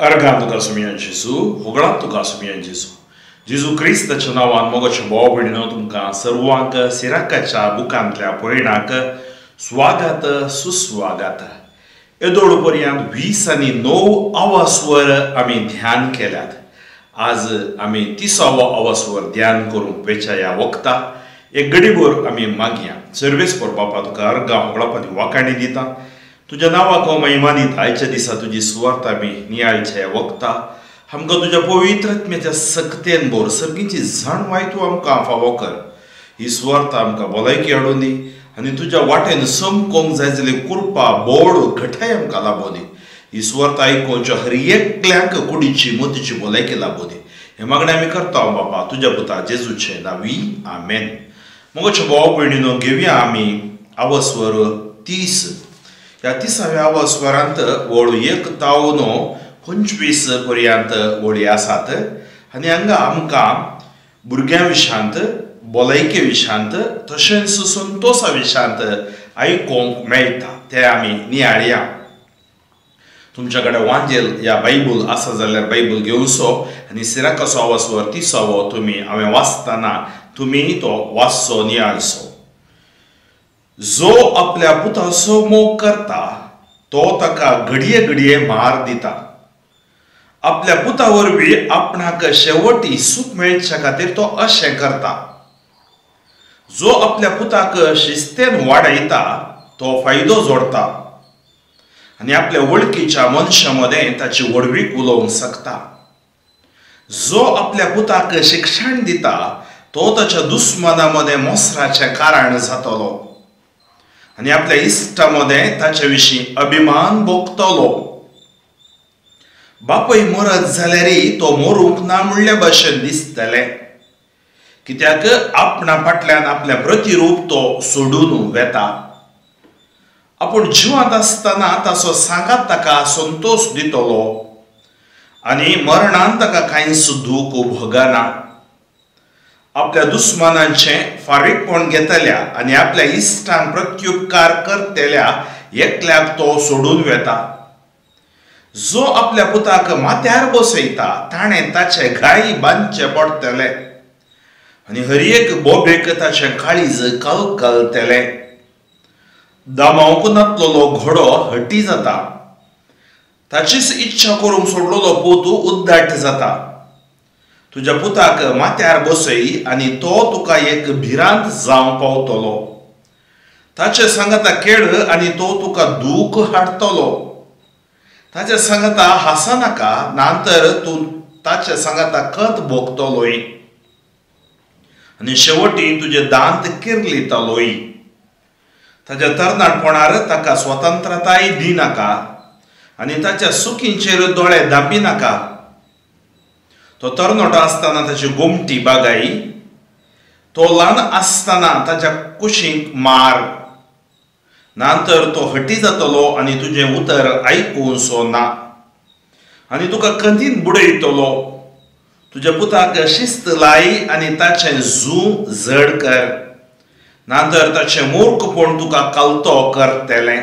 Organ तुका सुमयान जेजू, होगळान तुका सुमयान जेजू. जेजू क्रिस्ताच्या नांवान मोगाच्या भाव भयणीनो तुमकां सर्वांक सिराकाच्या बुकांतल्या पयणाक स्वागत सुस्वागत. येदोळ पर्यंत 20 आनी 9 आवासवर आमी ध्यान केल्यात. आज आमी 30वो आवासवर ध्यान करूंक वेच्या ह्या वखता एक गडीभर आमी मागया. सर्वेस्पर बापा तुका अर्गां होगळापाची वाखाणी दिता, तुज्या नांवाक हांव महिमा दिता. आयच्या दिसा तुजी सुवार्थ आमी नियाळच्या वखता आमकां तुज्या पवित्र आत्म्याच्या सक्तेन भर, सर्गीची जाणवाय तूं आमकां फावो कर. ही सुवार्थ आमकां भलायकी हाडून दी आनी तुज्या वाटेन समकोंक जाय जाल्यार कृपा बोड घटाय आमकां लाबोवं दी. ही सुवार्थ आयकोवच्या हर एकल्यांक कुडीची मतीची भलायकी लाबोवं दी. हें मागणें आमी करता बापा तुज्या पुता जेजूचे नांवी, आमेन. मोगाच्या भाव भयणीनो घेवया आमी आवस्वर 30. ह्या 30व्या आवस्वरांत वळ 1 तावन 25 पर्यंत वळी आसात आनी हांगा आमकां भुरग्यां विशांत, भलायके विशांत तशेंच संतोशा विशांत आयकूंक मेळटा. ते आमी नियाळया. तुमच्या कडेन वांजेल या बायबल आसा जाल्यार बायबल घेवचो आनी सिराकाचो आवस्वर 30वो तुमी हांवें वाचतना तुमी तो वाचचो, नियाळचो. जो आपल्या पुताचो मोग करता तो ताका घडये घडये मार दिता. आपल्या पुता वरवीं आपणाक शेवटी सूख मेळच्या खातीर तो अशें करता. जो आपल्या पुताक शिस्तेन वाडयता तो फायदो जोडता आनी आपल्या वळखीच्या मनशां मदें ताची व्हडवीक उलोवंक शकता. जो आपल्या पुताक शिक्षण दिता तो ताच्या दुस्माना मदें मोसराचें कारण जातलो आनी आपल्या इश्टा मदें ताचे विशीं अभिमान भोगतलो. बापूय मरत जाल्यार तो मरूंक ना म्हणल्या भशेन दिसतलें, कित्याक आपणा फाटल्यान आपलें प्रतिरूप तो सोडून वेता. आपूण जिवांत आसतना ताचो सांगात ताका संतोश दितलो आनी मरणान ताका कांयच दूख भोगना. आपल्या दुस्मानांचें फारीकपण घेतल्या आनी आपल्या इश्टांक प्रत्युपकार करतल्या एकल्याक तो सोडून वेता. जो आपल्या पुताक माथ्यार बसयता ताणें ताचे घाय बांदचे पडटले आनी हर एक बोबेक ताचें काळीज कलकलतलें. दामावंक नातलेलो घोडो हटी जाता, ताचीच इच्छा करूंक सोडलेलो पूत उद्दाट जाता. तुज्या पुताक माथ्यार बसय आनी तो तुका एक भिरांत जावंक पावतलो. ताचे सांगाता खेळ आनी तो तुका दूख हाडटलो. ताचे सांगाता हांसनाका, नातर तूं ताचे सांगाता खत भोगतलोय आनी शेवटी तुजे दांत किर्लितलोय. ताच्या तरणाटपणार ताका स्वतंत्रताय दिनाका आनी ताच्या सुखींचेर दोळे धांपिनाका. तो तरणाटो आसतना ताची गोमटी बागाय, तो ल्हान आसतना ताच्या कुशीक मार, नातर तो हटी जातलो आनी तुजें उतर आयकुसो ना आनी तुका खंतीन बुडयतलो. तुज्या पुताक शिस्त लाय आनी ताचें जू जड कर, नातर ताचें मूर्खपण तुका कलतो करतलें.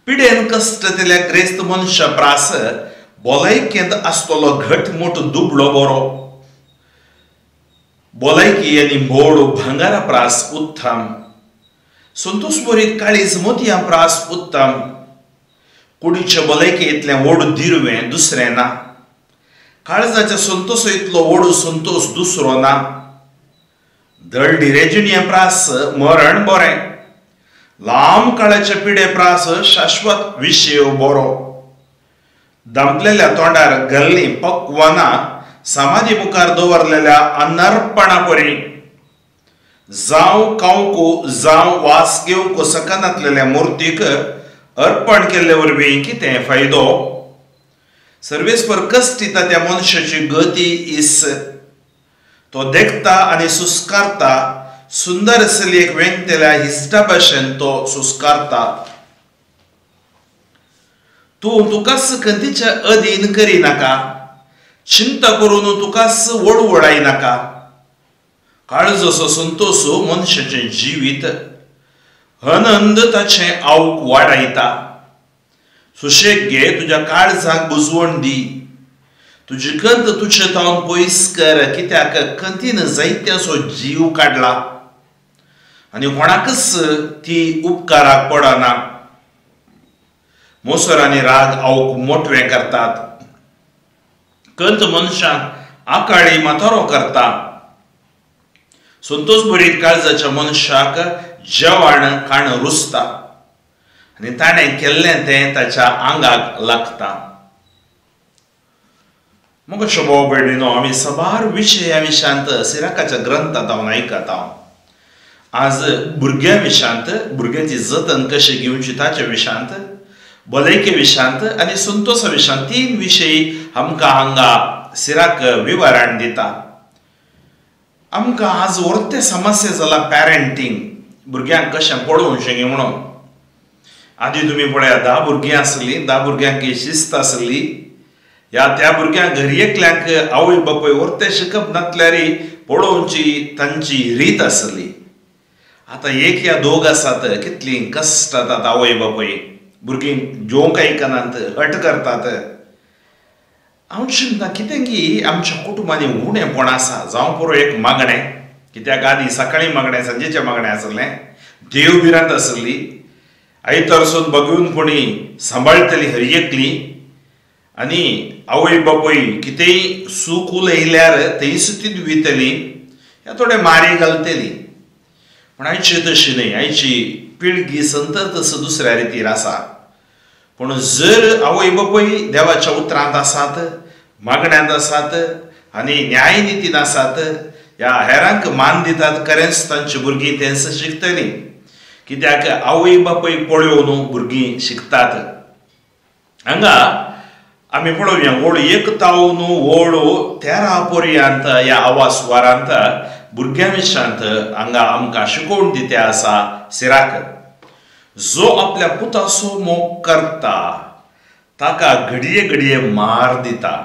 पिडेन कश्ट दिल्या ग्रेस्त मनशा प्रास भलायकेंत आसतलो घटमूट दुबळो बरो. भलायकी आनी मोड भांगरा प्रास उत्तम, संतोषभरीत काळीज मोतयां प्रास उत्तम. कुडीचे भलायके इतलें व्हड दिरवें दुसरें ना, काळजाच्या संतोष इतलो व्हड संतोष दुसरो ना. दळडी रेजिणये प्रास मरण बरें, लांब काळाचे पिडे प्रास शाश्वत विशय बरो. दामलेल्या तोंडार घाल्लीं पक्वानां समाधी मुखार दवरलेल्या अनर्पणा परी, जावं खावंक जावं वास घेवंक शकनातलेल्या मुर्तीक अर्पण केल्ले वरवीं कितें फायदो? सर्वेस्पर कश्टिता त्या मनशाची गती इस, तो देखता आनी सुस्कारता. सुंदर चलयेक वेंगतल्या इश्टा भशेन तो सुस्कारता. तूं तुकाच खंतीच्या अधीन करिनाका, चिंता करून तुकाच वळवळायनाका. काळजोसो संतोष मनशाचें जिवीत, आनंद ताचें आवक वाडयता. सुशेग घे, तुज्या काळजाक बुजवण दी, तुजी कंत तुजे तावन पयस कर, कित्याक कंतीन जायत्याचो जीव काडला आनी कोणाकच ती उपकाराक पडना। मोसर आनी राग आवक मोटवें करतात, कंत मनशाक आकाळी म्हातारो करता। संतोष भरीत काळजाच्या मनशाक जेवण खाण रुचता आनी ताणें केल्लें तें ताच्या आंगाक लागता। मग भाव भयणीनो, आमी साबार विशया विशांत सिराकाच्या ग्रंथांत हांव आयकता। आज भुरग्यां विशांत, भुरग्यांची जतन कशें घेवची ताच्या विशांत, भलायके विशांत आनी संतोषा विशांत तीन विशय आमकां हांगा सिराक विवरण दिता। आमकां आज व्हडते समस्या जाला पॅरेंटींग, भुरग्यांक कशें पळोवचें म्हणून। आदी तुमी पळया, 10 भुरगीं आसलीं, 10 भुरग्यांक शिस्त आसली, ह्या त्या भुरग्यांक घरी एकल्यांक आवय बापूय व्हरते शिकप नासल्यार पळोवची तांची रीत आसली। आतां एक या दोग आसात, कितलीं कश्ट जातात आवय बापूय, भुरगीं जेवंक आयकनात, हट करतात। हांव चिंता कितें की आमच्या कुटुंबांनी उणेपण आसा, जावं पुरो एक मागणें, कित्याक आदी सकाळीं मागणें सांजेचें मागणें आसलें, देव भिरांत आसली, आयतारसून बगून कोणी सांबाळटली हर एकली आनी आवय बापूय कितेंय सूख उलयल्यार थंयच ती वयतली या थोडे मारी घालतली। पूण आयची तशी न्हय, आयची पिळगी संतत दुसऱ्या रितीर आसा। पूण जर आवय बापूय देवाच्या उतरांत आसात, मागण्यांत आसात आनी न्यायनितीन आसात, ह्या हेरांक मान दितात, खरेंच तांची भुरगीं तेंच शिकतलीं। कित्याक आवय बापूय पळोवन भुरगीं शिकतात। हांगा आमी पळोवया ओळ 1 तावन ओळ 13 पर्यंत ह्या आवाज वारांत भुरग्यां विशांत हांगा आमकां शिकोवन दिता आसा सिराक। जो आपल्या पुताचो मोग करता ताका घडये घडये मार दिता।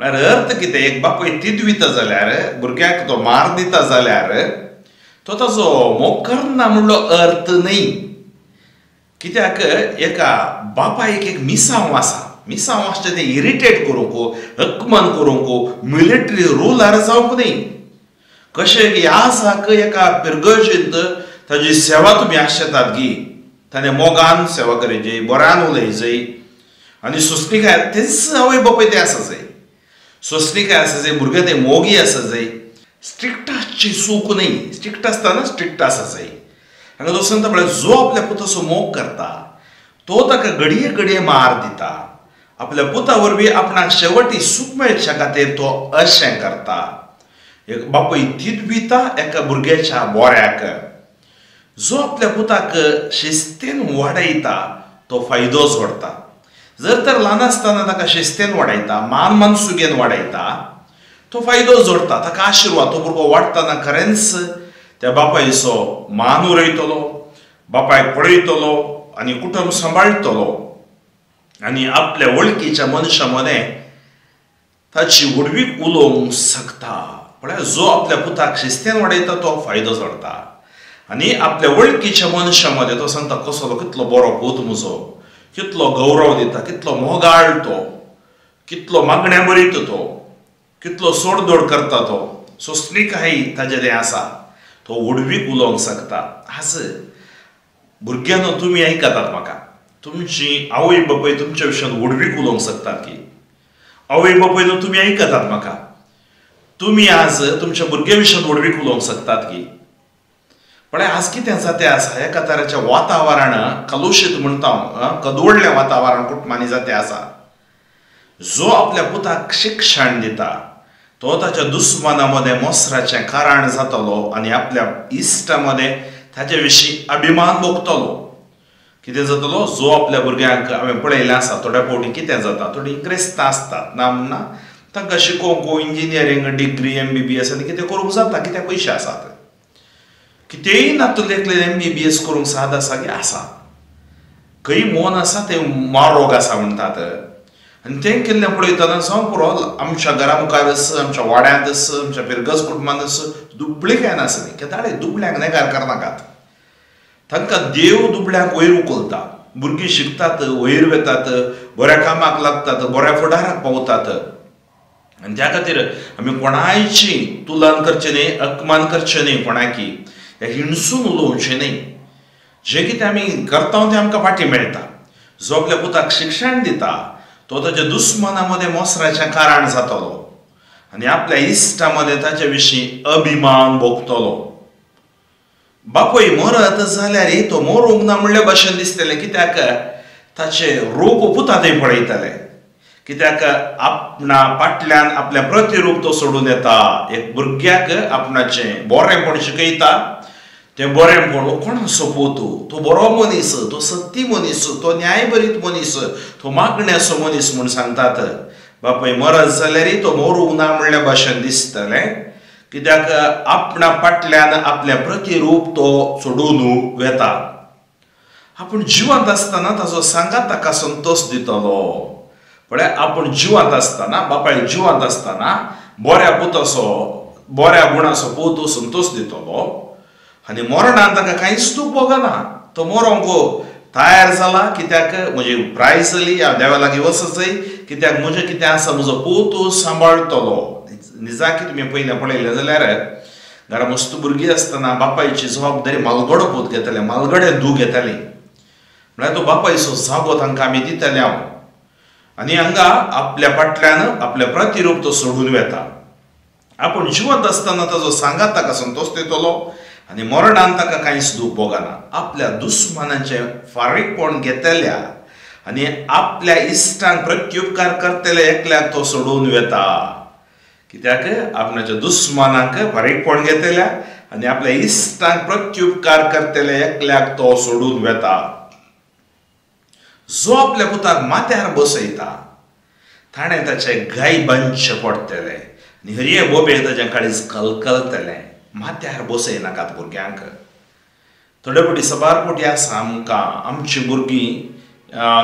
म्हळ्यार अर्थ कितें, एक बापूय तिदविता जाल्यार भुरग्याक तो मार दिता जाल्यार तो ताजो मोग करना म्हणलो अर्थ न्हय। कित्याक एका बापायक एक मिसांव आसा, मिसांव आसचें तें इरिटेट करूंक, हकमान करूंक, मिलिटरी रुलार जावंक न्हय। कशें की ह्या साक एका पिरगर्जेंत ताजी सेवा तुमी आशेतात की ताणें मोगान सेवा करची, बऱ्यान उलयजय आनी सोंसणीकाय तेंच आवय बापूय तें आसा जाय, सोंसणीकाय आसा जाय, भुरगें तें मोगी आसा जाय। स्ट्रिक्ट आसची चूक न्हय, स्ट्रिक्ट आसतना स्ट्रिक्ट आसा जाय। हांगा तो सांगता म्हळ्यार जो आपल्या पुताचो मोग करता तो ताका घडये घडये मार दिता, आपल्या पुता वरवीं आपणाक शेवटी सूख मेळच्या खातीर तो अशें करता। एक बापूय तिदविता एका भुरग्याच्या बोऱ्याक, जो आपल्या पुताक शिस्तीन वाडयता तो फायदो जोडटा। जर तर ल्हान आसतना ताका शिस्तीन वाडयता, मान मानसुगेन वाडयता, तो फायदो जोडटा, ताका आशिर्वाद, तो भुरगो वाडटना खरेंच त्या बापायचो मान उरयतलो, बापायक पळयतलो आनी कुटुंब सांबाळटलो आनी आपल्या वळखीच्या मनशां मदें ताची व्हडवीक उलोवंक शकता। म्हळ्यार जो आपल्या पुताक शिस्तीन वाडयता तो फायदो जोडटा आनी आपल्या वळखीच्या मनशां मदें तो सांगता कसलो कितलो बरो पूत म्हजो, कितलो गौरव दिता, कितलो मोगाळ तो, कितलो मागण्या बरयता तो, कितलो सोडदोड करता तो, सोंसणीकाय ताजें तें आसा, तो व्हडवीक उलोवंक शकता। आज भुरग्यांनो तुमी आयकतात म्हाका, तुमची आवय बापूय तुमच्या विशयान व्हडवीक उलोवंक शकतात की आवय बापूय न्हू तुमी आयकतात म्हाका, तुमी आज तुमच्या भुरग्यां विशयान व्हडवीक उलोवंक शकतात की। पण आज कितें जाता आसा, एका तराचें वातावरण कलुशीत म्हणटा हांव, कदोडलें वातावरण कुटुंबांनी जाता आसा। जो आपल्या पुताक शिक्षण दिता तो ताच्या दुस्माना मदें मोसराचें कारण जातलो आनी आपल्या इश्टा मदें ताचे विशीं अभिमान भोगतलो। कितें जातलो, जो आपल्या भुरग्यांक हांवें पळयलें आसा थोड्या फावटी कितें जाता, थोडीं क्रिस्तां आसतात ना म्हणना, तांकां शिकोवंक इंजिनियरींग डिग्री MBBS आनी कितें करूंक जाता, कित्याक पयशे आसात, कितेंय नातलें MBBS करूंक साद आसा की आसा, खंय मोन आसा तें मारोग आसा म्हणटात। आनी तें केल्लें पळयतना जावं पुरो आमच्या घरा मुखार आमच्या वाड्यांत आमच्या फिरगज कुटुंबांत दुबळी काय नासली, केदाळे दुबळ्यांक नेगार करनाकात, तांकां देव दुबळ्यांक वयर उखलता। भुरगीं शिकतात, वयर वेतात, बऱ्या कामाक लागतात, बऱ्या फुडाराक पावतात. आनी त्या खातीर आमी कोणायची तुलन करचें न्ही, अपमान करचें न्ही, कोणाकी हिणसून उलोवचें न्ही. जें कितें आमी करता तें आमकां फाटीं मेळटा. जो आपल्या पुताक शिक्षण दिता तो ताच्या दुस्माना मदें मोसराचें कारण जातलो आनी आपल्या इश्टा मदें ताचे विशीं अभिमान भोगतलो. बापूय मरत जाल्यार तो मरूंक ना म्हणल्या भशेन दिसतलें, कित्याक ताचें रूप पुता थंय पळयतले, कित्याक आपणा फाटल्यान आपल्या प्रतिरूप तो सोडून येता. एक भुरग्याक आपणाचें बरेंपण शिकयता, तें बरेंपण कोणाचो पूत, तो बरो मनीस, तो सत्य मनीस, तो न्यायभरीत मनीस, तो मागण्याचो मनीस म्हूण सांगतात. बापूय मरत जाल्यार तो मरूंक ना म्हणल्या भशेन दिसतलें, कित्याक आपणा फाटल्यान आपल्या प्रतिरूप तो सोडून वेता. आपूण जिवंत आसतना ताचो सांगात ताका संतोश दितलो. पळय, आपूण जिवंत आसतना, बापाय जिवंत आसतना बऱ्या पुताचो, बऱ्या गुणाचो पूत संतोश दितलो आनी मरणान ताका कांयच दूख भोगना. तो मरोंक तयार जाला, कित्याक म्हजी प्राय जाली, हांव देवा लागीं वचत, कित्याक म्हजें कितें आसा म्हजो पूत सांबाळटलो. निजाकी तुमी पयलें पळयलें जाल्यार घरा मस्त भुरगीं आसतना बापायची जबाबदारी मालगडो पूत घेताले, मालगडे धूव घेताली. म्हळ्यार तो बापायचो जागो तांकां आमी दितले हांव. आनी हांगा आपल्या फाटल्यान आपल्या प्रतिरूप तो सोडून वेता. आपूण जिवंत आसतना ताचो सांगात ताका संतोश दितलो आनी मरणान ताका कांयच दूख भोगना. आपल्या दुस्मानाचें फारीकपण घेतल्या आनी आपल्या इश्टांक प्रत्युपकार करतले एकल्याक तो सोडून वेता. कित्याक आपणाच्या दुस्मानाक फारीकपण घेतल्या आनी आपल्या इश्टांक प्रत्युपकार करतले एकल्याक तो सोडून वेता. जो आपल्या पुताक माथ्यार बसयता ताणें ताचे गाय बांदचे पडटले आनी हरये बोबे ताच्या काळीज कलकलतलें. माथ्यार बसयनाकात भुरग्यांक. थोडे फावटी साबार फावटी आसा आमकां आमची भुरगीं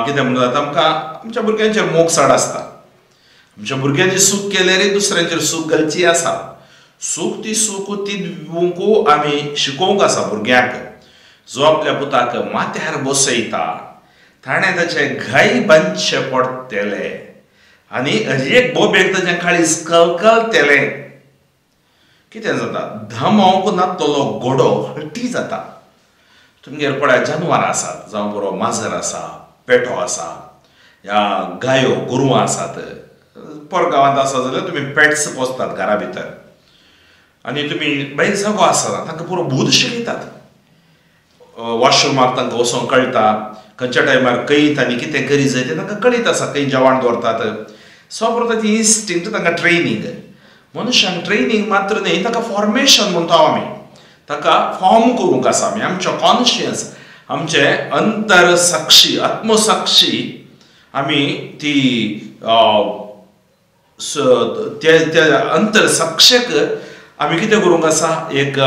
कितें म्हणटात, आमकां आमच्या भुरग्यांचेर मोग चड आसता. आमच्या भुरग्यांची सूख केल्यार दुसऱ्यांचेर सूख घालची आसा. सूख ती सूख ती दिवंक आमी शिकोवंक आसा भुरग्यांक. जो आपल्या पुताक माथ्यार बसयता ताणें ताचे घाय बांदचे पडटले आनी एक बोबेक ताचें काळीज कलकलतलें. कितें जाता, धमोवंक नातलो घोडो हटी जाता. तुमगेर पळय जानवरां आसात, जावं बरो माजर आसा, पेटो आसा, ह्या गायो गोरवां आसात. पर गांवांत आसा जाल्यार तुमी पेट्स पोसतात घरा भितर आनी तुमी बाय जागो आसना तांकां पुरो बूद शिकयतात. वॉशरुमाक तांकां वचोंक कळटा, खंयच्या टायमार खंय तांणी कितें करी जाय तें तांकां कळीत आसा, खंय जेवण दवरतात. सो ताची इन्स्टिंक्ट तांकां ट्रेनींग. मनशांक ट्रेनींग मात्र न्ही, ताका फॉर्मेशन म्हणटा आमी, ताका फॉर्म करूंक आसा आमी. आमचो कॉन्शियस, आमचे अंतर साक्षी, आत्मसाक्षी आमी ती त्या अंतर साक्षेक आमी कितें करूंक आसा, एक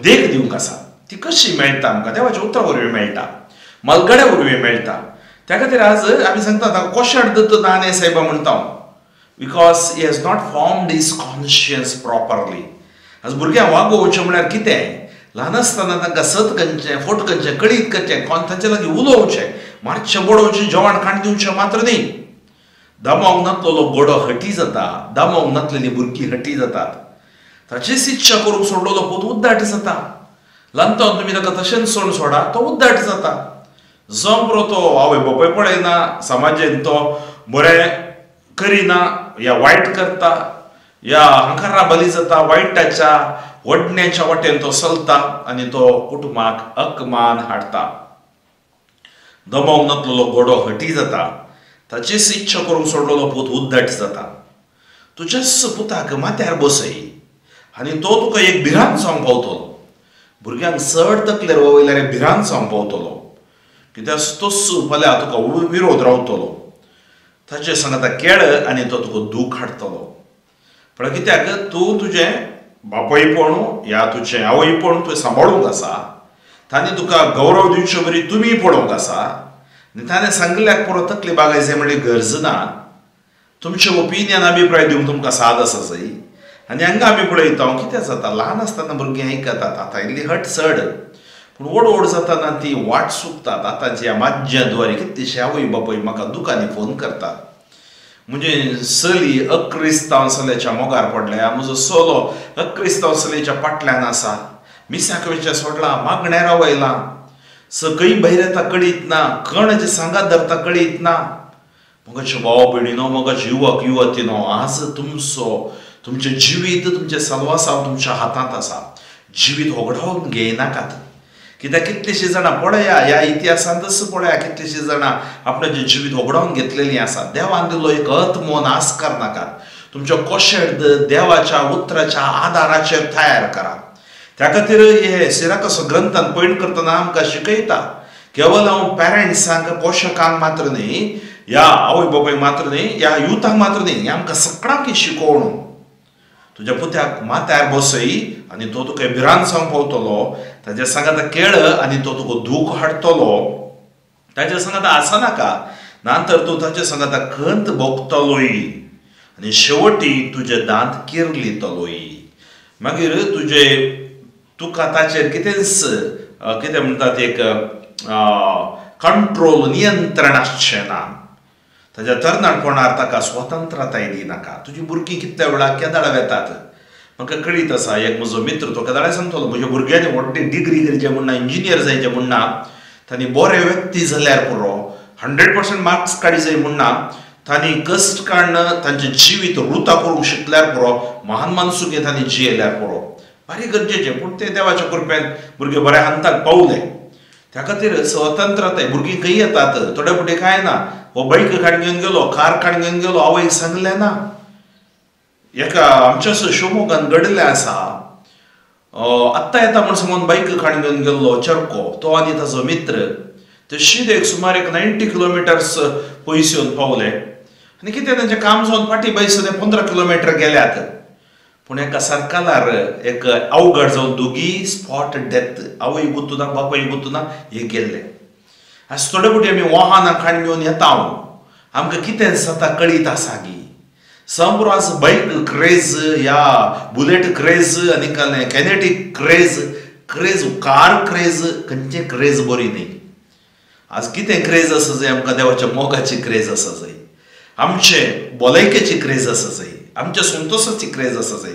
देख दिवंक आसा. ती कशी मेळटा आमकां, देवाच्या उतरा वरवीं मेळटा, मलगड्या वरवीं मेळटा. त्या खातीर आज आमी सांगता ताका कोशाड दत्त नाने साहेबा म्हणटा हांव, because he has not formed his conscience properly. आज भुरग्यांक वागोवचें म्हळ्यार कितें, ल्हान आसतना तांकां सत करचें, फट करचें, कळीत करचें, तांचे लागीं उलोवचें, मातशें बडोवचें, जेवण खाण दिवचें मात्र न्ही. दमावंक नातलेलो घोडो हटी जाता, दमावंक नातलेली भुरगीं हटी जातात. ताचीच इच्छा करूंक सोडलेलो पूत उद्दाट जाता. ल्हानपणांत तुमी ताका तशेंच सोड सोडा, तो उद्दाट जाता. जमरो तो आवय बापाय पळयना, समाजेन तो बरें करिना या वायट करता या हंकारा बली जाता, वायटाच्या वडण्याच्या वाटेन तो चलता आनी तो कुटुंबाक अपमान हाडटा. दमावंक नातलेलो घोडो हटी जाता, ताचीच इच्छा करूंक सोडलेलो पूत उद्दाट जाता. तुज्याच पुताक माथ्यार बसय आनी तो तुका एक भिरांत जावंक पावतलो. भुरग्यांक चड तकलेर वयल्यार भिरांत जावंक पावतलो, कित्याक तोच फाल्यां तुका विरोध रावतलो. ताचे सांगता केळ आनी तो तुका दूख हाडटलो. पण कित्याक तूं तुजें बापायपण या तुजें आवयपण तुवें सांबाळूंक आसा, तांणी तुका गौरव दिवचे बरी तुमी पळोवंक आसा आनी ताणें सांगल्याक पुरो तकली बागाय जाय म्हणली गरज ना. तुमचें ओपिनियन अभिप्राय दिवंक तुमकां साद आसा जाय. आनी हांगा आमी पळयता कितें जाता, ल्हान आसतना भुरगीं आयकतात, आतां इल्ली हट चड, पूण व्हड व्हड जाताना ती वाट चुकतात. आतांच्या ह्या माध्यमाद्वारे कितलेशे आवय बापूय म्हाका दुकांनी फोन करतात. म्हणजे चली अक्रिस्तांव चल्याच्या मोगार पडल्या, म्हजो चलो अक्रिस्तांव चलयेच्या फाटल्यान आसा, मिसाक वयचें सोडलां, मागण्यार वयलां, सकय भायर येता कळीत ना, कोणाचे सांगात धरता कळीत ना. मगाचे भाव भयणीनो, मगाचे युवक युवतीनो, आज तुमचो तुमचें जिवीत तुमचें सलवासांव तुमच्या हातांत आसा. जिवीत होगडावन घेयनाकात. कित्याक कितलींशीं जाणां पळया, ह्या इतिहासांतच पळया, कितलींशीं जाणां आपणाचें जिवीत होगडावन घेतलेलीं आसा. देवान दिल्लो एक आत्मो नाश करनाकात. तुमचो कोशेर्द देवाच्या उतराच्या आदाराचेर तयार करा. त्या खातीर हे सिराकस ग्रंथान पयण करतना आमकां शिकयता, केवल हांव पॅरंट्सांक पोशकांक मात्र न्ही, ह्या आवय बापायक मात्र न्ही, ह्या युथांक मात्र न्ही, हें आमकां सगळ्यांक शिकोवण. तुज्या पुत्याक माथ्यार बसय आनी तो तुका भिरांत जावंक पावतलो, ताज्या सांगाता खेळ आनी तो तुका दूख हाडटलो, ताज्या सांगाता आसनाका, नातर तूं ताज्या सांगाता खंत भोगतलोय आनी शेवटी तुजे दांत किरलितलोय. मागीर तुजे तुका ताचेर कितेंच कितें म्हणटात एक कंट्रोल नियंत्रण आसचें ना. ताज्या तरणाटपणार ताका स्वतंत्रताय दिनाका. तुजी भुरगीं कितल्या वेळार केदाळ वेतात म्हाका कळीत आसा. एक म्हजो मित्र तो केदाळे सांगतलो, म्हज्या भुरग्यांनी व्हडली डिग्री करचें म्हण ना, इंजिनियर जायचें म्हण ना, तांणी बरे व्यक्ती जाल्यार पुरो, 100% मार्क्स काडी जाय म्हण ना, तांणी कश्ट काडून तांचें जिवीत रुता करूंक शिकल्यार पुरो, महान मानसुके तांणी जियेल्यार पुरो. भारी गरजेचें, पूण ते देवाच्या कृपेन भुरगे बऱ्या हंताक पावले. त्या खातीर स्वतंत्रताय भुरगीं खंय येतात, थोडे फुडें कांय ना, हो बायक काडून घेवन गेलो, कार काडून घेवन गेलो, आवयक सांगलें ना. एका आमच्या शिवमोगान घडिल्लें आसा, आत्तां येता म्हण सांगून बायक काडून घेवन गेल्लो चरको, तो आनी ताजो मित्र ते शीद एक सुमार एक 90 किलोमिटर्स पयस येवन पावले आनी कितें तांचें काम जावन फाटीं बैस 15 किलोमिटर गेल्यात. पूण एका सर्कलार एक अवघड जावन दोगी स्पॉट डेथ, आवय गुत्तुना बापाय गुत्तुना हे गेल्ले. आज थोडे फावटी आमी वाहनां काडून घेवन येता, आमकां कितें जाता कळीत आसा गी. समरो आज बायक क्रेज, या बुलेट क्रेज आनी kinetic craze, craze car craze, खंयचें क्रेज बरी न्ही. आज कितें क्रेज आसा जाय आमकां, देवाच्या मोगाची क्रेज आसा जाय, आमचे भलायकेची क्रेज आसा जाय, आमच्या संतोशाची क्रेज आसा जाय.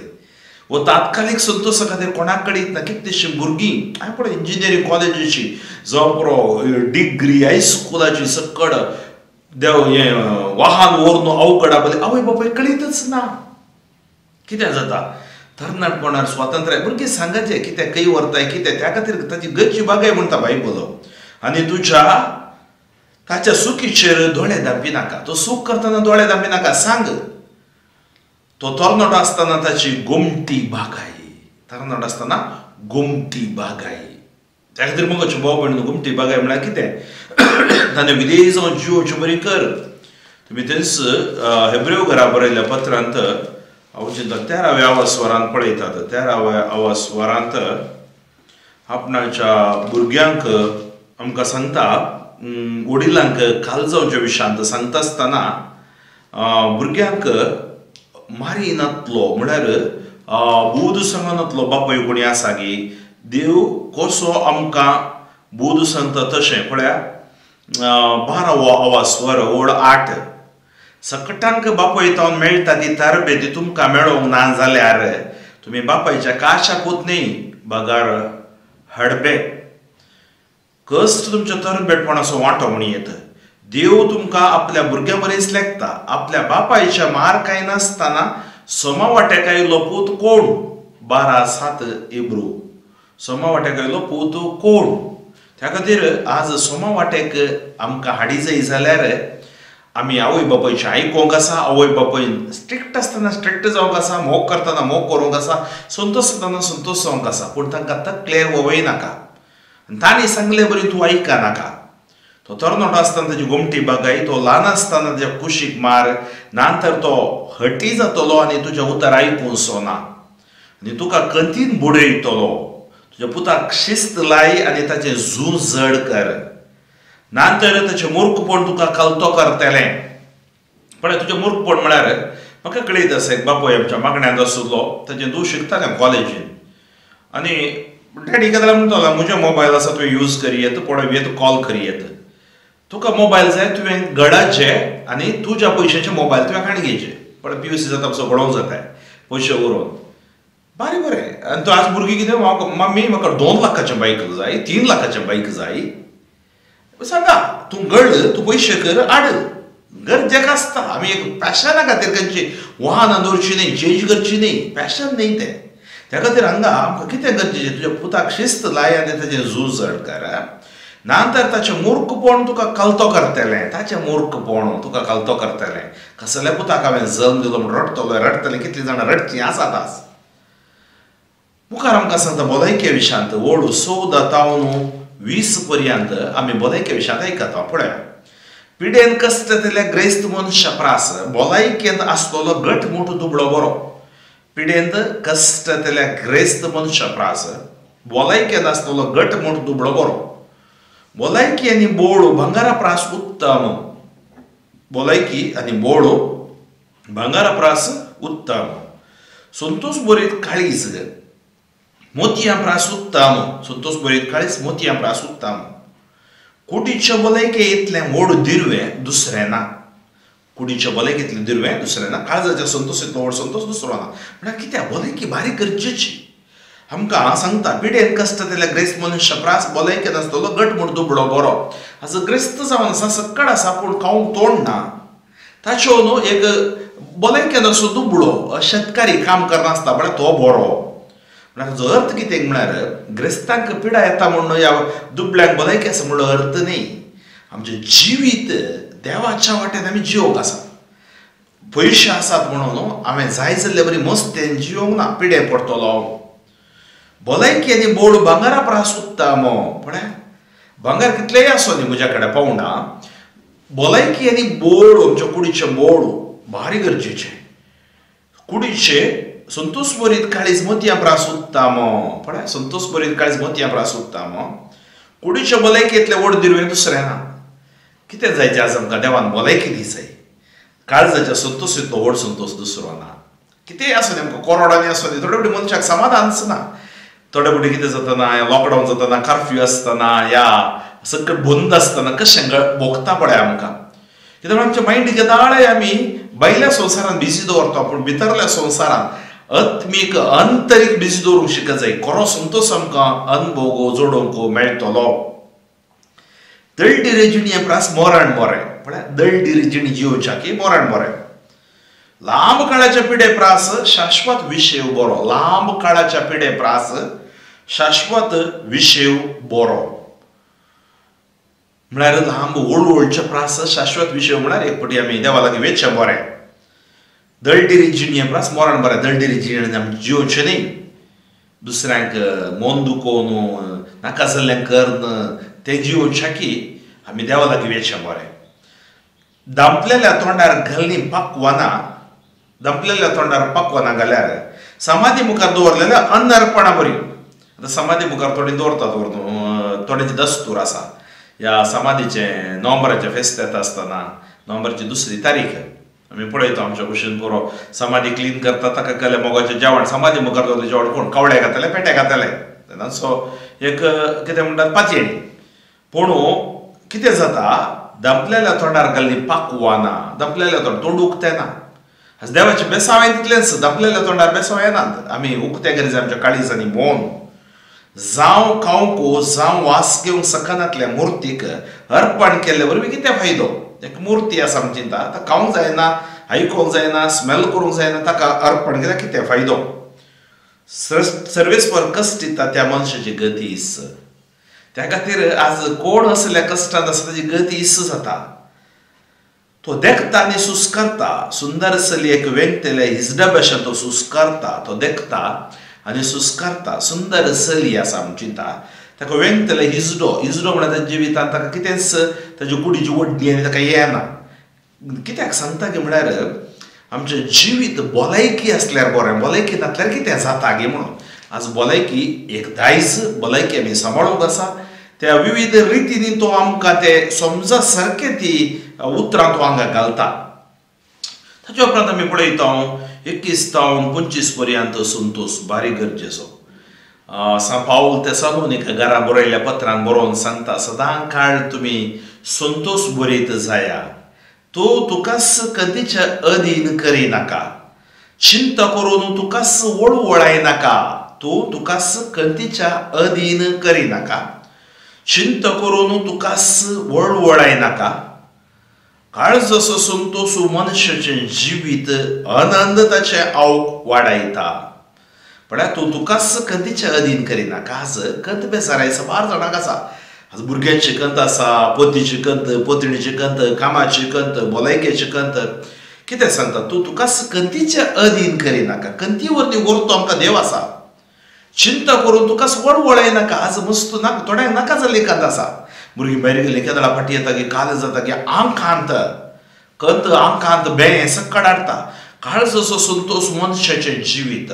वो तात्कालीक संतोशा खातीर कोणाक कळीत ना. कितलीशीं भुरगीं हांवें पळय इंजिनियरींग कॉलेजीची जावं पुरो डिग्री हायस्कुलाची सकड देव हें वाहन व्हरून अवघड आपले आवय बापाय कळीतच ना. कितें जाता तरणाटपणार स्वातंत्र्य भुरगीं सांगाचें कितें खंय व्हरताय कितें, त्या खातीर ताची गरजी बागाय म्हणटा बायबल. आनी तुज्या ताच्या चुकीचेर दोळे धांपी नाका, तो चूक करतना दोळे धांपी नाका, सांग. तो तरणाटो आसतना ताची गोमटी बागाय, तरणाटो आसतना गोमटी बागाय. त्या खातीर मगो भाव भयणीनो, गोमटी बागाय म्हळ्यार कितें, ताणें विदेश जावन जियोवचे बरी कर. तुमी तेंच हेब्रेव घरा बरयल्ल्या पत्रांत हांव चिंता 13व्या आवासवरांत पळयतात. 13व्या आवासवरांत आपणाच्या भुरग्यांक आमकां सांगता, वडिलांक कालजांवच्या विशयांत सांगता आसतना भुरग्यांक मारी नातलो म्हळ्यार बूद सांगनातलो बापाय कोणी आसा गी, देव कसो आमकां बूद सांगता तशें. पळया 12वो आवासवर ओड 8, सकटांक बापाय तावन मेळटा ती तरबेती तुमकां मेळोंक ना जाल्यार तुमी बापायच्या काशाकूच न्ही बगर हडबे. कश्ट तुमच्या तरबेटपणाचो वांटो म्हण येत. देव तुमकां आपल्या भुरग्यां बरेच लेखता, आपल्या बापायच्या मार काय नासतना सोमा वाट्याक आयलो पूत कोण, 12:7 इब्रू, सोमा वाट्याक आयलो पूत कोण. त्या खातीर आज सोमा वाट्याक आमकां हाडी जाय जाल्यार आमी आवय बापायचें आयकोंक आसा, आवय बापायन स्ट्रिक्ट आसतना स्ट्रिक्ट जावंक आसा, मोग करतना मोग करूंक आसा, संतोश जातना संतोश जावंक आसा, पूण तांकां तकलेर वळय नाका आनी तांणी सांगले बरी तूं आयका नाका. तो तरणाटो आसतना ताजी गोमटी बागाय, तो ल्हान आसतना ताज्या कुशीक मार, नातर तो हटी जातलो आनी तुजें उतर आयकुचो ना आनी तुका कंतीन बुडयतलो. तुज्या पुताक शिस्त लाय आनी ताचें झूज जड कर, नातर ताचें मूर्खपण तुका कलतो करतलें. पळय तुजें मूर्खपण म्हळ्यार म्हाका कळीत आसा, एक बापूय आमच्या मागण्यांत आशिल्लो, ताचें धूव शिकतालें कॉलेजीन आनी डॅडी केदला म्हणटलो म्हजें मोबायल आसा तुवें यूज करयेत पळोवयेत कॉल करयेत तुका मोबायल जाय तुवें गडाचे आनी तुज्या पयशाचे मोबायल तुवें काणी घेवचे पण पी you see जाता सगळो जाता पयशे उरोवन बारी बरें आनी तो आज भुरगीं कितें मम्मी म्हाका 2 लाखाचें बायक जाय 3 लाखाचें बायक जाय सांगा तूं गड तूं पयशे कर हाड गरजेक आसता आमी एक पॅशना खातीर खंयची वाहनां दवरची न्ही चेंज करची न्ही पॅशन न्ही तें त्या खातीर हांगा आमकां कितें गरजेचें तुज्या पुताक शिस्त लाय आनी ताचें झूज कर ना तर ताचें मूर्खपण तुका कलतो करतलें ताचें मूर्खपण तुका कलतो करतलें कसल्या पुताक हांवें जल्म दिलो म्हूण रडटलो रडटलें कितलीं जाणां रडचीं आसात आज मुखार आमकां सांगता भलायके विशांत ओड 14 तावन 20 पर्यंत आमी भलायके विशांत आयकता पळया पिडेन कश्ट जातल्या ग्रेस्त मनशा प्रास भलायकेंत आसतलो घट मोठो दुबळो बरो पिडेंत कश्ट जातल्या ग्रेस्त मनशा प्रास भलायकेंत आसतलो घट मोठो दुबळो बरो भलायकी आनी बोळो भांगरा प्रास उत्तम भलायकी आनी बोळो भांगरा प्रास उत्तम संतोष बरीत काळीज मोतयां प्रास उत्तम संतोष बरीत काळीज मोतयां प्रास उत्तम कुडीचे भलायके इतलें व्हड दिर्वें दुसरें ना कुडीचे भलायके इतलें दिर्वें दुसरें ना काळजाच्या संतोष इतलो व्हड संतोष दुसरो ना म्हळ्यार कित्याक भलायकी भारी गरजेची आमकां सांगता पिडेन कश्ट जातल्या ग्रेस्त मनशा प्रास भलायकेंत आसतलो घट म्हूण दुबळो बरो आज ग्रेस्त जावन आसा सक्कड आसा पूण खावंक तोंड ना ताच्यो न्हू एक भलायकेंत असो दुबळो शेतकारी काम करनासता म्हळ्यार तो बरो म्हळ्यार ताचो अर्थ कितें म्हळ्यार ग्रेस्तांक पिडा येता म्हूण ह्या दुबळ्यांक भलायकी आसा म्हणलो अर्थ न्ही आमचें जिवीत देवाच्या वाटेन आमी जिवंक आसा पयशे आसात म्हणून न्हू हांवें जाय जाल्ले बरी मस्तेन जिवंक ना पिडे पडटलो भलायकी आनी बोड भांगरा प्रास उत्तम पळय भांगर कितलेंय आसो न्ही म्हज्या कडेन पावना भलायकी आनी बोड आमच्या कुडीचें बोड भारी गरजेचें कुडीचें संतोष बरीत काळीज मोतयां प्रास उत्तम पळय संतोष बरीत काळीज मोतयां प्रास उत्तम कुडीचे भलायकेंतलें व्हड दिर्वें दुसरें ना कितें जायचें आज आमकां देवान भलायकी दी जाय काळजाच्या संतोष इतलो व्हड संतोष दुसरो ना कितेंय आसूं न्ही आमकां करोडांनी आसूं न्ही थोडे फावटी मनशाक समाधानच ना थोडे फावटी कितें जातना लॉकडावन जातना कर्फ्यू आसतना या सगळें बंद आसतना कशें भोगता पळय आमकां कित्याक आमच्या मायंड केदाळे आमी भायल्या संवसारान बिजी दवरता पूण भितरल्या संवसारान आत्मीक आंतरीक बिजी दवरूंक शिकत जाय खरो संतोष आमकां अनभोग जोडूंक मेळटलो दळडिरे जिणये प्रास मोराण बरें म्हळ्यार दळडिरे जिणी जिवच्या की मोराण बरें लांब काळाच्या पिडे प्रास शाश्वत विशेव बरो लांब काळाच्या पिडे प्रास शाश्वत विशेव बरो म्हळ्यार लांब ओळवळच्या प्रास शाश्वत विशेव म्हळ्यार एक फावटी आमी देवा लागीं वेचें बरें दळडिरी जिणये प्रास मोराण बरें दळडिरी जिणे आमी जिवचें न्ही दुसऱ्यांक मन दुखोवन नाका जाल्लें करून तें जिवचें की आमी देवा लागीं वेचें बरें दांपलेल्या तोंडार घालनी पाकवाना दांपलेल्या तोंडार पाकवाना घाल्यार समाधी मुखार दवरलेल्या अनर्पणा बरी आतां समाधी मुखार थोडी दवरतात व्हरून थोड्यांचे दस्तूर आसा ह्या समाधीचें नोव्हेंबराचें फेस्त येता आसतना नोव्हेंबराची 2 तारीख आमी पळयता आमच्या भशेन पुरो समाधी क्लीन करता ताका केलें मोगाचें जेवण समाधी मुखार दवरलें जेवण कोण कवळे घातले पेटे घातले तांचो एक कितें म्हणटात पातयेणी पूण कितें जाता दांपलेल्या तोंडार घाल्ली पाकवाना दांपलेल्या तोंड तोंड उक्तें ना आज देवाचें बेसांव तितलेंच दांपलेल्या तोंडार बेसांव येनात आमी उक्तें करी जाय आमच्या काळीज आनी मन जावं खावंक जावं वास घेवंक शकनातल्या मुर्तीक अर्पण केल्ले वरवीं कितें फायदो एक मुर्ती आसा आमी चिंता आतां खावंक जायना आयकोंक जायना स्मेल करूंक जायना ताका अर्पण केल्यार कितें फायदो सर्वेस्पर कश्ट दिता त्या मनशाची गती इस त्या खातीर आज कोण असल्या कश्टांत आसा ताची गती इस जाता तो देखता आनी सुस्कारता सुंदर चलयेक वेंगतल्या हिजडा भशेन तो सुस्कारता तो देखता आनी सुस्कारता सुंदर चली आसा आमी चिंता ताका वेंगतले हिजडो हिजडो म्हळ्यार ताच्या जिवितांत ताका कितेंच ताची कुडीची वड्डी आनी ताका येना कित्याक सांगता की म्हळ्यार आमचें जिवीत भलायकी आसल्यार बरें भलायकी नासल्यार कितें जाता गे म्हणून आज भलायकी एक दायज भलायकी आमी सांबाळूंक आसा त्या विविध रितींनी तो आमकां ते समजा सारकें ती उतरां तो हांगा घालता ताच्या उपरांत आमी पळयता 21 तावन 25 पर्यंत संतोष भारी गरजेचो सांत पावल तेसालोनिका घरा बरयल्ल्या पत्रान बरोवन सांगता, सदां काळ तुमी संतोष बरीत जाया, तूं तुकाच कदीच्या अधीन करिनाका, चिंता करून तुकाच वळवळायनाका, तूं तुकाच कंतीच्या अधीन करिनाका, चिंता करून तुकाच वळवळायनाका। काळजाचो संतोष मनशाचें जिवीत आनंद ताचें आवक वाडयता। पळय, तूं तुकाच कंतीच्या अधीन करिनाका। आज कंत बेजाराय साबार जाणांक आसा। आज भुरग्यांची कंत आसा, पतीची कंत, पत्नीची कंत, कामाची कंत, भलायकेची कंत। कितें सांगता, तूं तुकाच कंतीच्या अधीन करिनाका। कंती वरवीं व्हरतो आमकां देव आसा। चिंता करून तुकाच वळवळायनाका। आज मस्त नाका, थोड्यांक नाका जाल्ली कंत आसा। भुरगीं भायर गेलीं केदळा फाटी येता की काल जाता की आंकांत कंत आंकांत बें सक्कड हाडटा। काळजाचो संतोष मनशाचें जिवीत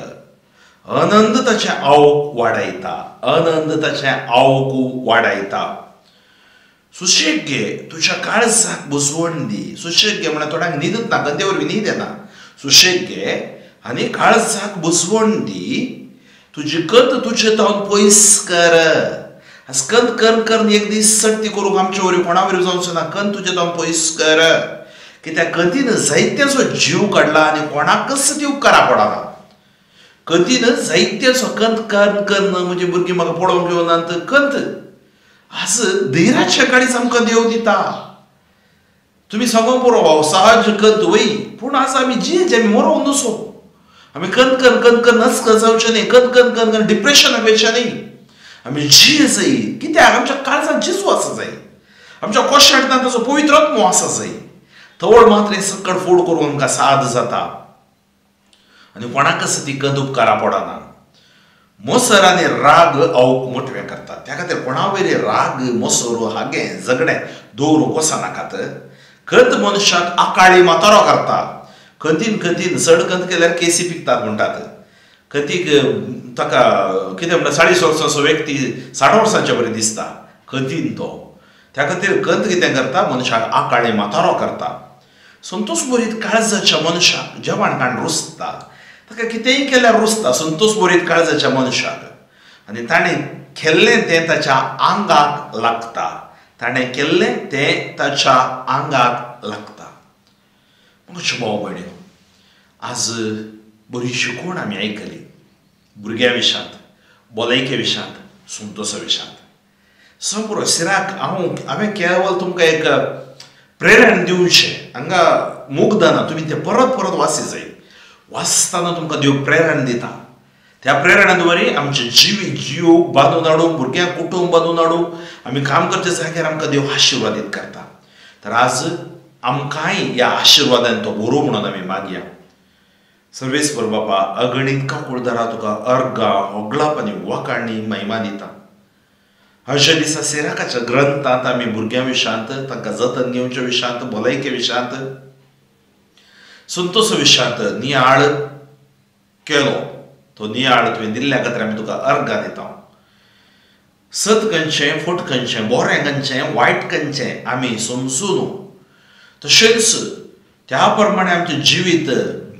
आनंद ताचें आवक वाडयता, आनंद ताचें आवक वाडयता। सुशेग घे, तुज्या काळजाक बुजवण दी। सुशेग घे म्हळ्यार थोड्यांक न्हीदच ना, कंते वरवीं न्हीद येना। सुशेग घे आनी काळजाक बुजवण दी, तुजी कंत तुजे तावन पयस कर। आज कंत कर कर एक दीस सक्ती करूंक आमचे वरवीं कोणा वरवीं जावचो ना। कंत तुजे तावन पयस कर, कित्याक कंतीन जायत्याचो जीव काडला आनी कोणाकच ती उपकारा पडना। कंतीन जायत्याचो कंत कर कर म्हणजे भुरगीं म्हाका पळोवंक येवनात कंत। आज धैराच्या काळीच आमकां देव दिता। तुमी सांगूंक पुरो, सहज कंत वय, पूण आज आमी जियेचे, आमी मरोवंक नुसो। आमी कंत कर कंत कर नस्क जावचें न्ही, कंत कंत कंत कर डिप्रेशनाक वयचें न्ही। आमी जिये जाय, कित्याक आमच्या काळजांत जेजू आसा जाय, आमच्या कोशांत ताचो पवित्र आत्मो आसा जाय। तवळ मात्र हें सक्कड फोड करूंक आमकां साद जाता आनी कोणाकच ती कंत उपकारा पडना। मोसर आनी राग आवक मोटवें करता। त्या खातीर कोणा वयर राग मोसर हागें झगडें दवरूंक वचनाकात। कंत मनशाक आकाळी म्हातारो करता। कंतीन कंतीन चड कंत केल्यार केसी पिकतात म्हणटात। कंतीक ताका कितें म्हणटा, 40 वर्सांचो व्यक्ती 60 वर्सांचे बरें दिसता कंतीन तो। त्या खातीर कंत कितें करता, मनशाक आकाळी म्हातारो करता। संतोष बरीत काळजाच्या मनशाक जेवण खाण रुचता, ताका कितेंय केल्यार रुचता। संतोष बरीत काळजाच्या मनशाक आनी ताणें केल्लें तें ताच्या आंगाक लागता, ताणें केल्लें तें ताच्या आंगाक लागता। म्हज्या भाव भयणीनो, आज बरी शिकवण आमी आयकली भुरग्यां विशांत, भलायके विशांत, संतोषा विशांत। समपुरो सिराक हांवें केवल तुमकां एक प्रेरण दिवचें, हांगा मुग्धना तुमी तें परत परत वाची जाय। वाचतना तुमकां देव प्रेरण दिता। त्या प्रेरणा द्वारे आमचें जिवीत जीव बांदून हाडूंक, भुरग्यांक कुटुंब बांदून हाडूंक, आमी काम करच्या जाग्यार आमकां देव आशिर्वादीत करता। तर आज आमकांय ह्या आशिर्वादान तो बरो म्हणून आमी मागया। सर्वेस्पर बापा, अगणीत काकुळदारा तुका अर्गां होगळाप आनी वाखाणी महिमा दिता। अशा दिसा सेराकाच्या ग्रंथांत आमी भुरग्यां विशांत, तांकां जतन घेवच्या विशांत, भलायके विशांत, संतोष विशांत नियाळ केलो। तो नियाळ तुवें दिल्ल्या खातीर आमी तुका अर्गां दिता। सत खंयचें, फट खंयचें, बरें खंयचें, वायट खंयचें आमी समजून तशेंच त्या प्रमाणे आमचें जिवीत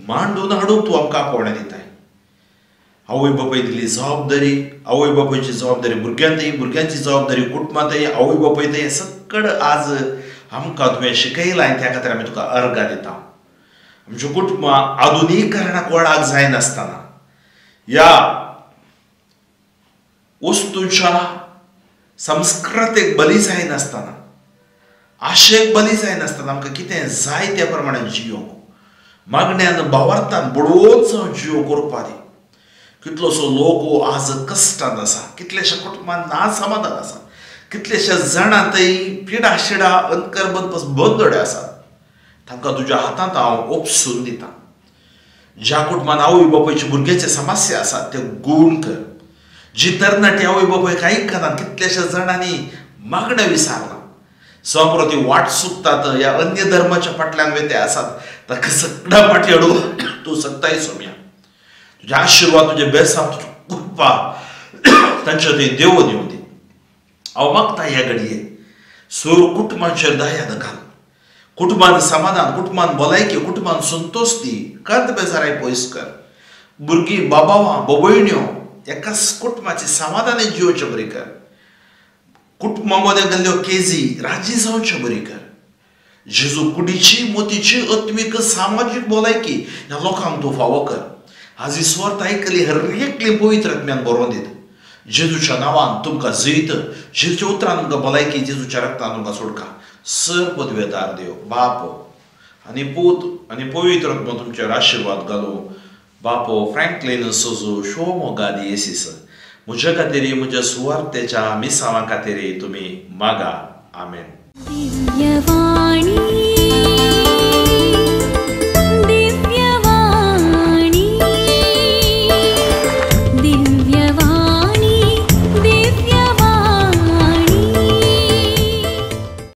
मांडून हाडूंक तूं आमकां आपोवणें दिताय। आवय बापाय दिली जबाबदारी, आवय बापायची जबाबदारी भुरग्यांतय, भुरग्यांची जबाबदारी कुटुंबांतय, आवय बापायतय सक्कड आज आमकां तुवें शिकयलां, त्या खातीर आमी तुका अर्गां दिता। आमच्या कुटुंबां आधुनिकरणाक वळाक जायनासतना ह्या वस्तूच्या संस्कृतेक बली जायनासतना, आशेक बली जायनासतना आमकां कितें जाय त्या प्रमाणे जियोंक, मागण्यान भावार्थान बडोवचो जियो करपा दी। कितलोसो लोक आज कश्टांत आसा, कितलेशा कुटुंबान ना समाधान आसा, कितलेशा जाणांतय पिडा शिडा अंतकर बंदोडे आसा। तांकां तुज्या हातांत हांव ओपसून दिता। ज्या कुटुंबान आवय बापायची भुरग्याची समस्या आसा ते गूण कर। जी तरणाटी आवय बापायक आयकनात, कितल्याशा जाणांनी मागणें विसारलां, समोर ती वाट चुकतात, ह्या अन्य धर्माच्या फाटल्यान वेते आसात, ताका सगळ्या फाटी हाडूंक तूं सक्ताय सोम्या। तुजे आशिर्वाद, तुजे बेसांव, तुजी कृपा तांच्या थंय देवून येवं दी। हांव मागता ह्या घडये सोर कुटुंबाचेर दया घाल, कुटुंबान समाधान, कुटुंबान भलायकी, कुटुंबान संतोष दी, कंत बेजाराय पयस कर। भुरगीं, बाबावां, भयण्यो एकाच कुटुंबाची समाधानी जिवचे बरी कर. कुटुंबा मदें गेल्ल्यो केजी राजी जावच्यो बरी कर. जेजू कुडीची मोतीची आत्मीक सामाजीक भलायकी ह्या लोकांक तूं फावो कर. आज ही सुवार्थ आयकली हर एकली पवित्र आत्म्यान बरोवन दित. जेजूच्या नांवान तुमकां जैत, जेजूच्या उतरान तुमकां भलायकी, जेजूच्या रक्तान तुमकां सोडका. सर पदवेदार देव बाप आनी पूत आनी पवित्र आत्मो तुमचेर आशिर्वाद घालूं. बापो फ्रँकलीन सोजू शिवमोगा दियेसीस म्हज्या खातीर म्हज्या सुवार्थेच्या मिसांवा खातीर तुमी मागा. आमेन.